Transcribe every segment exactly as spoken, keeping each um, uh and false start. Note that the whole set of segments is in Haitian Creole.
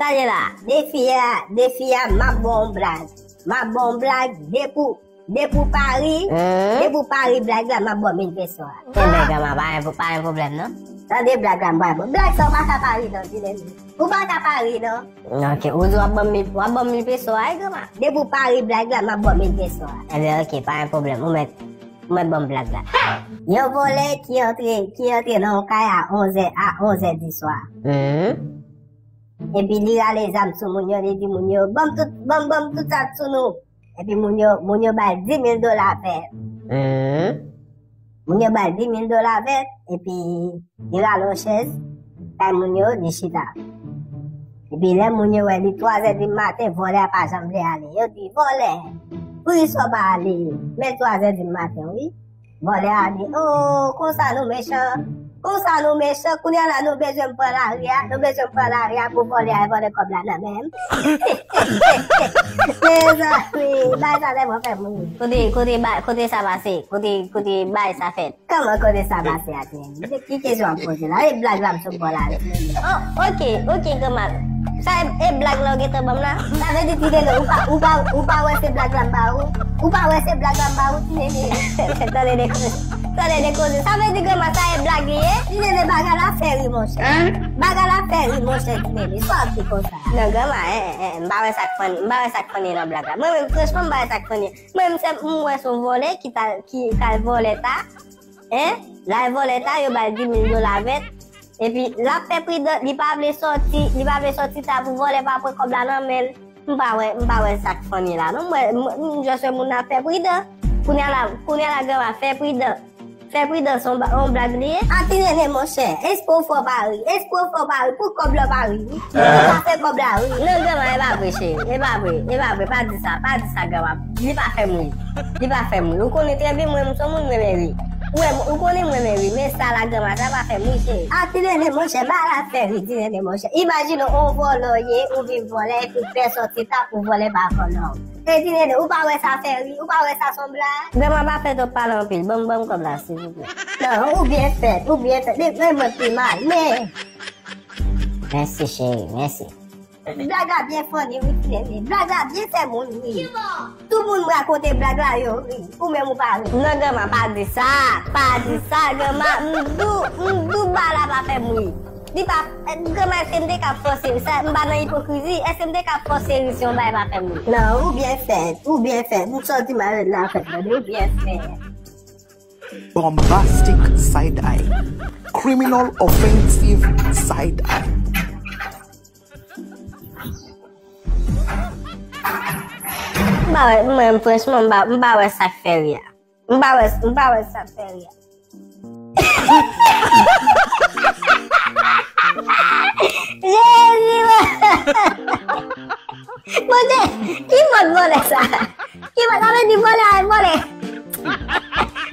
Tande la, defi a, defi a, m ap ba w yon blag. M ap ba w yon blag, depi w, depi w pa ri, hmm? Depi w pa ri blag la, m ap ba w mil peso a. Ebyen, granma, pa gen, pa gen pwoblèm, non. Tande blag la, m ba w. Blag sa, w pa ka pa ri, non, Tinene. Ou pa ka pa ri, non. Ok, ou di w ap ban m mil, w ap ban m mil peso a, wi, granma. Depi w pa ri blag la, m ap ba w mil peso a. Ebyen, ok, pa gen pwoblèm. Ou mèt, ou mèt ban m blag la. Yon vòlè ki antre, ki antre nan yon kay a onzè, a onzè di swa. Hmm. Epi li rale zam sou moun yo, li di moun yo, "Ban m tout, ban m, ban m tout sa k sou nou." Epi moun yo, moun yo ba l di mil dola vèt. Hmm. Moun yo ba l di mil dola vèt, epi li rale yon chèz kay moun yo, li chita. Epi lè moun yo wè li twazè di maten, vòlè a pa janm vle ale. Yo di, "Vòlè, poukisa w pa ale?" Men twazè di maten, wi. Vòlè a di, "Oh, konsa nou mechan. Konsa nou mechan. Kounye a la nou bezwen pran lari a. Nou bezwen pran lari a pou vòlè a vòlè kòb la nan men m." Mezanmi, bay sa tèlman fè m ri. Kote, kote, ba-, kote sa pase? Kote, kote bay sa fèt? Kòman kote sa pase a, Tinene? Ki kesyon w ap poze la? E blag la m sot ba w la, wi. Oh, ok, ok, granma. Sa e, e blag la w gentan ban m la? Sa vle di, Tinene, ou pa, ou pa, ou pa wè se blag la m ba ou? Ou pa wè se blag la m ba ou, Tinene? Tande de koze. Tande de koze. Sa vle di, granma, sa e blag li ye? Tinene, bagay la fè ri, monchè. Bagay la fè ri, monchè, Tinene. Sa w ap di konsa? Non, granma, eh, eh, eh, m pa wè sa k funny, m pa wè sa k funny nan blag la. Mwen menm, franchman, m pa wè sa k funny. Mwen menm, se, m wè se yon vòlè ki t al, ki t al vòlè ta. Hein? L al vòlè ta, yo ba l di mil dola vèt. Epi, l ap fè pridan, li pa vle sòti, li pa vle sòti ta pou vòlè pa pran kòb la nan men l. M pa wè, m pa wè sa k funny la, non. Mwen, m, m just wè moun nan ap fè pridan. Kounye a la, kounye a la, granma, fè pridan. Fè pridan, se yon ba-, yon blag li ye. A, Tinene, monchè, espre w fè w pa ri. Espre w fè w pa ri. Pou kòb la w pa ri, wi. Ou pa fè kòb la ri. Non, granma, e pa vre, cheri. E pa vre, e pa vre. Pa di sa, pa di sa, granma. Li pa fè m ri. Li pa fè m ri. Ou konnen trè byen, mwen, m se yon moun, mwen renmen ri. Ou wè, ou konnen mwen renmen ri, men sa la, granma, sa pa fè m ri, cheri. A, Tinene, monchè, bagay la fè ri, Tinene, monchè. Imajine w, yon vòlè w ye, ou vin vòlè, epi w fè sòti ta pou vòlè pa vòlè w. E Tinene, ou pa wè sa fè ri, ou pa wè sa se yon blag? Granma, pa fè twòp pale anpil, ban m, ban m kòb la, silvouplè. Non, ou byen fèt, ou byen fèt. Men, men mwen pi mal, men. Mèsi, cheri, mèsi. Blag la byen funny, wi, Tinene. Blag la byen fè moun ri. Tout moun m rakonte blag la, yo ri. Ou menm ou pa ri. Non, granma, pa di sa. Pa di sa, granma. M di w, m di w bagay la pa fè m ri. Li pa, granma, èske m te ka fòse ri? Sa, m pa nan ipokrizi. Èske m te ka fòse ri si yon bagay pa fè m ri? Non, ou byen fèt. Ou byen fèt. M sòti malad la fèt, tande, ou byen fèt. Bombastic side eye. Criminal offensive side eye. M pa wè, mwen, franchman, m pa, m pa wè sa k fè ri a. M pa wè, m pa wè sa k fè ri a. Jezi, mwen. Bondye, ki mòd vòlè sa? Ki mòd, sa vle di vòlè a vòlè.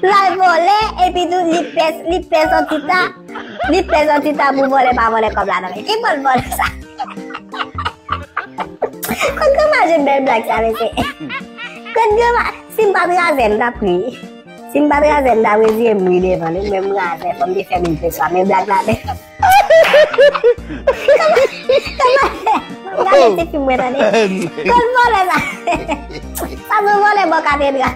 L al vòlè, epi tou, li pè, li pè sòti ta, li pè sòti ta pou vòlè pa vòlè kòb la nan men. Ki mòd vòlè sa? Kot granma jwenn bèl blag sa, mesye? Kot granma, si m pa t razè, m t ap ri. Si m pa t razè, m ta reziye m ri devan li, men m razè, fò m te fè mil peso a, men blag la, men. Kòman, kòman, gade ti fi mwen, tande. Kot vòlè sa? Sa se vòlè bò katedral.